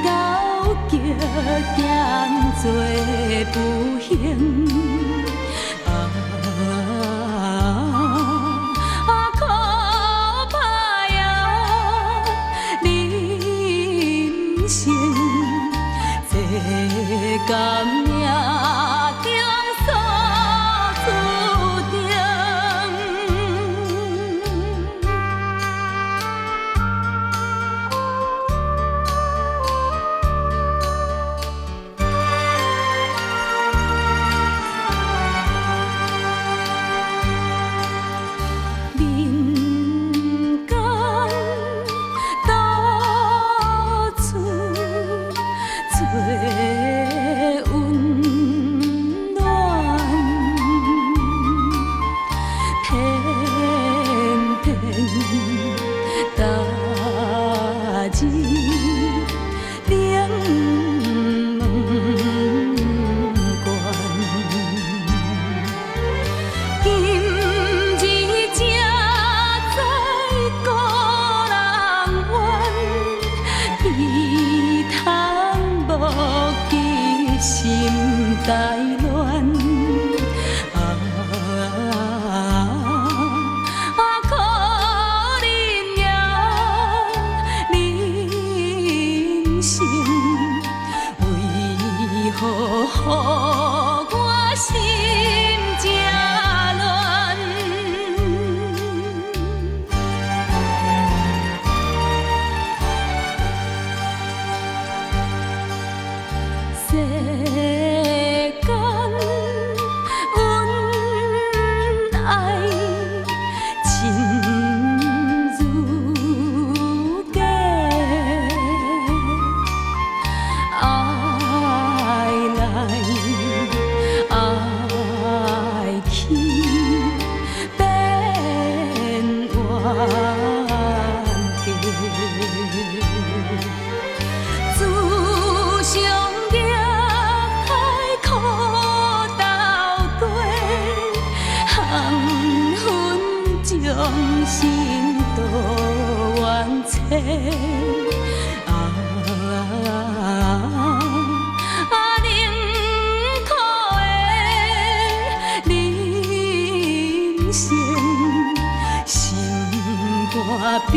勾结兼做不幸。啊，苦歹啊，人生，这敢命中所注定。人间到处最温暖，偏偏代誌冷門關。今日才知故人怨，悲叹無記心大亂。啊，可憐呀，人生為何予我心這亂？世間恩愛真如假，愛來愛去變冤家。自上逆海苦斗地，含恨將心渡冤凄。啊，冷苦的人生，心肝悲。